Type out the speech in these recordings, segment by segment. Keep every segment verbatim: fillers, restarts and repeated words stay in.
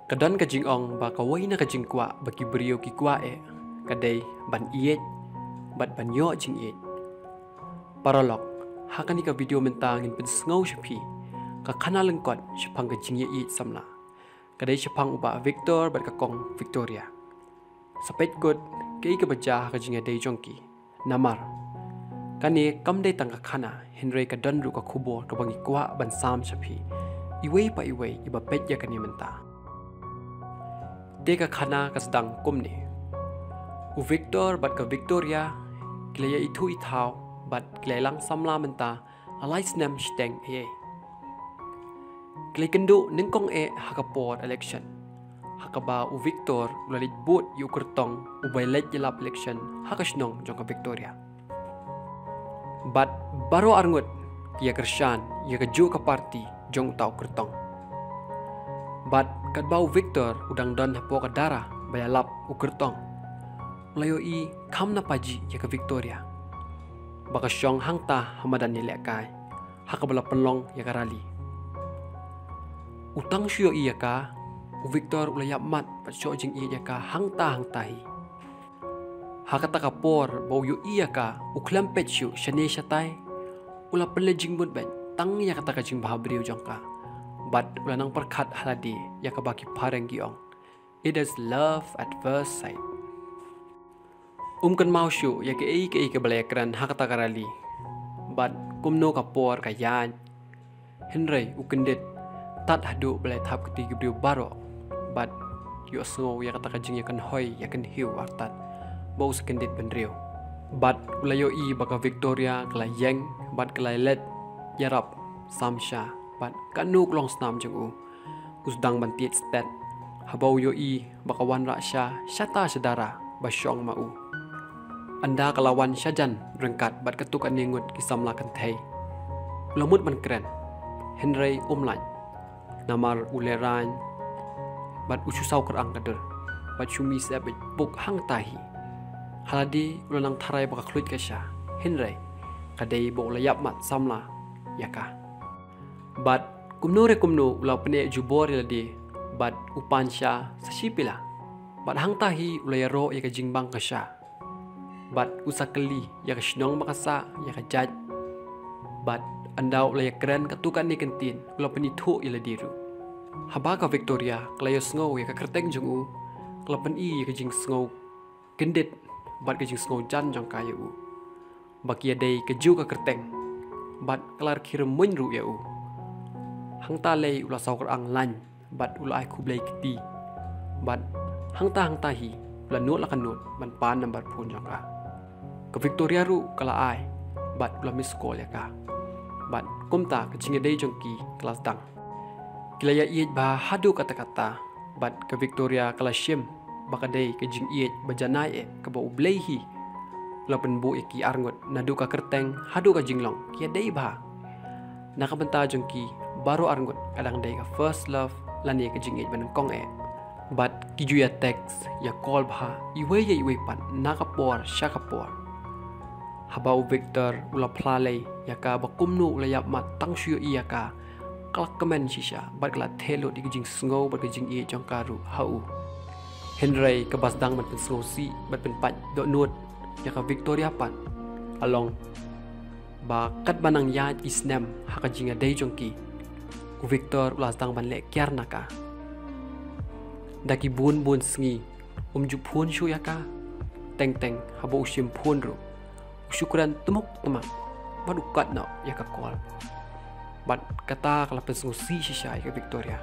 Ka don ka jingong ba kawei na ka jingkwah ba ki briew ki kwah eh, ka dei ban ïeit bad ban ïoh jingïeit. Paralok, ha kane ka video mynta ngin pynsngew sha phi ka khana lyngkot shaphang ka jingïeit samla, ka dei shaphang u Bah Victor bad ka kong Victoria. Sa peit kut kaei kaba jia ha ka jingïadei jong ki. Namar kane kam dei tang ka khana, hynrei ka don ruh ka khubor kaba ngi kwah ban sam sha phi iwei pa iwei iba peit ïa kane mynta. Te ka khana ka sdang kumne: U Victor bad ka Victoria ki la ïaithuh ithaw bad ki la ïalang samla mynta la lai snem shiteng eh. Ki la ïakynduh nyngkong eh ha ka por election, ha kaba u Victor u la leit vote ïa u kyrtong uba ïaleit ïalap election ha ka shnong jong ka Victoria. Bad baroh arngut ki ïakyrshan ïa kajuh ka party jong uta u kyrtong. Bad katba u Victor u dang don hapoh ka dara ba ïalap u kyrtong, u la ïohi kham na pajih ïa ka Victoria ba ka shong hangta ha madan ïalehkai, ha kaba la pynlong ïa ka rally. U tang shu ïohi ïa ka, u Victor u la ïapmat bad shoh jingïeit ïa ka hangta hangta hi. Ha kata ka por ba u ïohi ïa ka, u khlem peit shuh shane shatai, u la pynleit jingmut beit tang ïa kata ka jingbhabriew jong ka, bad u la nang pyrkhat ha lade ïa kaba ki phareng ki ong, it is love at first sight. Um kynmaw shuh ïa kaei kaei kaba la ïakren ha kata ka rally bad kumno ka por ka ïaid. Hynrei u kyndit tad haduh ba la ïathap kti ki briew baroh bad ïohsngew ïa kata ka jingïakynhoi ïakynhiew artat ba u sa kyndit bynriew. Bad u la ïohi ba ka Victoria ka la ïeng bad ka la leit ïarap samsha bad katno ka longsnam jong u, u sdang ban tied stet haba u ïohi ba ka wanrah sha shata sha dara ba shong ma u. Ynda ka la wan shajan ryngkat bad katto katne ngut ki samla kynthei, u la mut ban kren, hynrei um lait. Namar u lehraiñ bad u shu saw kyrang ka dur bad shu mih sep beit puk hangta hi. Ha lade u la nang tharai ba ka khluit ka sha, hynrei ka dei ba u la ïapmat samla ïa ka. Bad kumno re kumno u la pyneh jubor ïa lade bad u pan sha sa shi pila. Bad hangta hi u la ïaroh ïa ka jingbang ka sha bad u sa kylli ïa ka shnong ba ka sah, ïa ka jait. Bad ynda u la ïakren katto katne kyntien, u la pynithuh ïa lade ruh. Haba ka Victoria ka la ïohsngew ïa ka kyrteng jong u, ka la pyni ïa ka jingsngew kyndit bad ka jingsngew jan jong ka ïa u ba ki ïadei kajuh ka kyrteng, bad ka la rkhie rymmuiñ ruh ïa u. Hangta lei u la saw kyrang laiñ bad u la ai khublei kti. Bad hangta hangta hi u la nud la ka nud ban pan number phone jong ka. Ka Victoria ruh ka la ai bad u la miss call ïa ka. Bad kumta ka jingïadei jong ki ka la sdang. Ki la ïaieit bha haduh katta katta bad ka Victoria ka la shim ba ka dei ka jingïeit ba janai eh kaba U Blei hi u la pynbuh ïa ki arngut, naduh ka kyrteng haduh ka jinglong ki ïadei bha. Na ka bynta jong ki baroh arngut ka dang dei ka first love lane ka jingïeit ba nyngkong eh. Bad ki ju ïa text, ïa call bha iwei ïa iwei pat na ka por sha ka por. Haba u Victor u la phla lei ïa ka ba kumno u la ïapmat tang shu ïohi ïa ka, ka la kmen shisha bad ka la theh lut ïa ka jingsngew bad ka jingïeit jong ka ruh ha u. Hynrei kaba sdang ban pynsngewsih bad pynpait dohnud ïa ka Victoria pat ka long ba katba nang ïaid ki snem ha ka jingïadei jong ki, u Victor u la sdang ban leh kiar na ka. Da ki bun bun sngi um ju phone shuh ïa ka. Teng teng haba u shim phone ruh, u shu kren tmuk tmak bad u cut noh ïa ka call. Bad kata ka la pynsngewsih shisha ïa ka Victoria.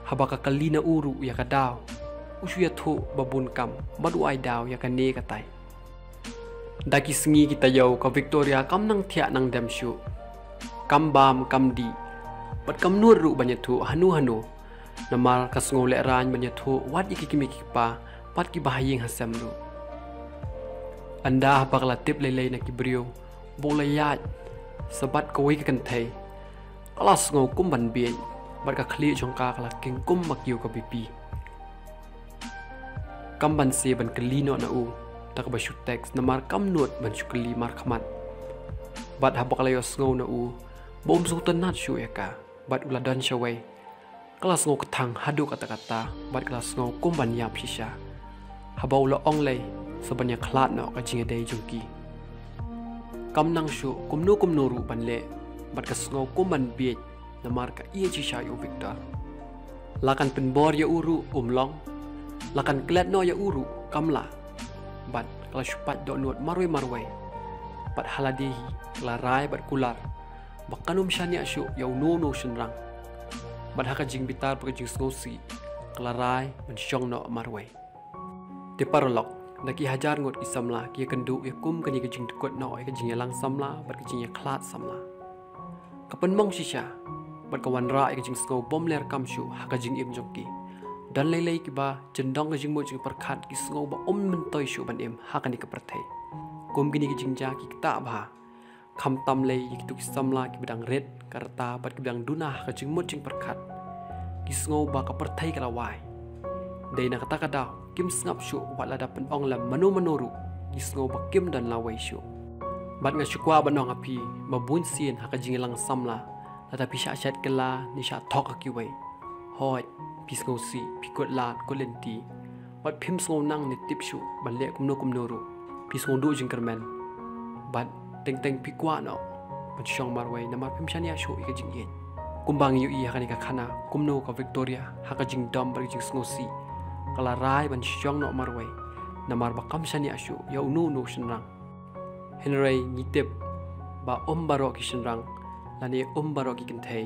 Haba ka kylli na u ruh ïa ka daw, u shu ïathuh ba bun kam bad u ai daw ïa kane katai. Da ki sngi ki taïew ka Victoria kam nang thiah nang dem shuh. Kam bam kam dih bad kam nud ruh ban ïathuh hano hano. Namar ka sngew lehraiñ ban ïathuh wat ïa ki kmie ki kpa bad ki bahaïing hasem ruh. Ynda haba ka la tip lei lei na ki briew ba u la ïaid sa bad kawei ka kynthei, ka la sngew kum ban bieit bad ka khlieh jong ka ka la king kum ba kiew ka bipi. Kam banse ban kylli noh na u da kaba shu text, namar kam nud ban shu kylli markhmat. Bad haba ka la ïohsngew na u ba um sngewtynnat shuh ïa ka bad u la don shawei, Ka la sngew kthang haduh katta katta bad ka la sngew kum ban ïap shisha haba u la ong lei sa ban ïakhlad noh ka jingïadei jong ki. Kam nang shuh kumno kumno ruh ban leh bad ka sngew kum ban bieit namar ka ïeit shisha ïa u Victor. La kan pynbor ïa u ruh um long, la kan klet noh ïa u ruh kam lah. Bad ka la shu pait dohnud marwei marwei. Bad ha lade hi ka la rai bad kular ba kan ym shaniah shuh ïa uno uno u shynrang. Bad ha ka jingbitar bad ka jingsngewsih ka la rai ban shong noh marwei. Te paralok, da ki hajar ngut ki samla ki ïakynduh ïa kum kane ka jingdkut noh ïa ka jingïalang samla bad ka jingïakhlad samla. Ka pynmong shisha bad ka wanrah ïa ka jingsngew bym leh kam shuh ha ka jingim jong ki. Don lei lei kiba jyndong ka jingmut jingpyrkhat ki sngew ba ym myntoi shuh ban im ha kane ka pyrthei. Kum kine ki jingjia ki ktah bha, khamtam lei ïa kito ki samla kiba dang rit ka rta bad kiba dang duna ha ka jingmut jingpyrkhat. Ki sngew ba ka pyrthei ka la wai. Dei na kata ka daw kim sngap shuh wat lada pynong lem mano mano ruh, ki sngew ba kim don lawei shuh. Bad nga shu kwah ban ong ha phi ba bun sien ha ka jingïalang samla, lada phi shah shet kylla ne shah thok ha kiwei, hooid, phi sngewsih, phi kut lad kut lynti. Wat phim sngew nang ne tip shuh ban leh kumno kumno ruh. Phi sngewduh jingkyrmen. Bad teng teng phi kwah noh ban shong marwei namar phim shaniah shuh ïa ka jingïeit. Kumba ngi ïohi ha kane ka khana kumno ka Victoria ha ka jingdom bad ka jingsngewsih ka la rai ban shong noh marwei namar ba kam shaniah shuh ïa uno uno u shynrang. Hynrei ngi tip ba um baroh ki shynrang lane um baroh ki kynthei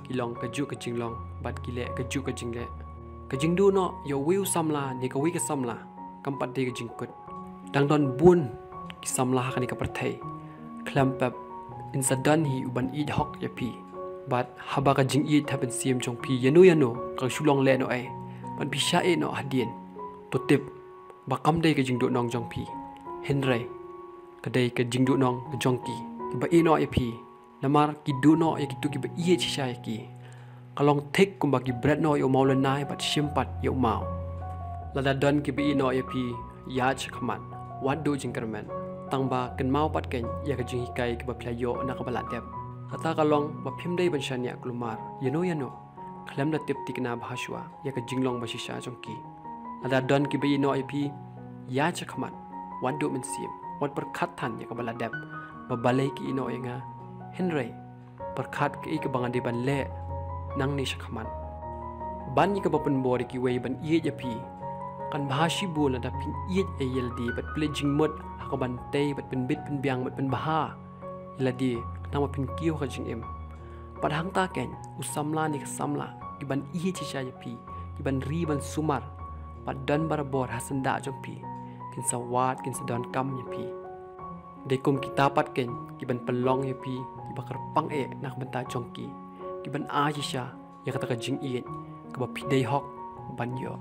ki long kajuh ka jinglong bad ki leh kajuh ka jingleh. Ka jingduh noh ïa uwei u samla ne kawei ka samla kam pat dei ka jingkut. Dang don bun ki samla ha kane ka pyrthei. Khlem pep, yn sa don hi uban ïeit hok ïa phi. Bad haba ka jingïeit ha mynsiem jong phi ïano ïano ka shu long lehnohei, bad phi shah ïehnoh hadien, to tip ba kam dei ka jingduhnong jong phi, hynrei ka dei ka jingduhnong jong ki kiba ïehnoh ïa phi. Namar ki duh noh ïa kito kiba ïeit shisha ïa ki. Ka long thik kumba ki bret noh ïa u mawlynnai bad shim pat ïa u maw. Lada don kiba ïehnoh ïa phi, ïaid shakhmat, wat duh jingkyrmen. Tang ba kynmaw pat keiñ ïa ka jinghikai kaba phi la ïoh na kaba la dep. Kata ka long ba phim dei ban shaniah kulmar ïano ïano, khlem da tip thikna bha shuwa ïa ka jinglong ba shisha jong ki. Lada don kiba ïehnoh ïa phi, ïaid shakhmat, wat duh mynsiem, wat pyrkhat than ïa kaba la dep, ba balei ki ïehnoh ïa nga. Hynrei pyrkhat kaei kaba nga dei ban leh nangne shakhmat. Ban ïa kaba pynbor ïa kiwei ban ïeit ïa phi. Kan bha shibun lada phin ïeit ïa lade bad pynleit jingmut ha kaban tei bad pynbit pynbiang bad pynbha ïa lade, khnang ba phin kiew ha ka jingim. Bad hangta keiñ u samla ne ka samla kiban ïeit shisha ïa phi, kiban ri ban sumar bad don barabor ha syndah jong phi, kin sa wad, kin sa donkam ïa phi. Dei kum kita pat keiñ kiban pynlong ïa phi kiba kyrpang eh na ka bynta jong ki, kiban ai shisha ïa kata ka jingïeit kaba phi dei hok ban ïoh.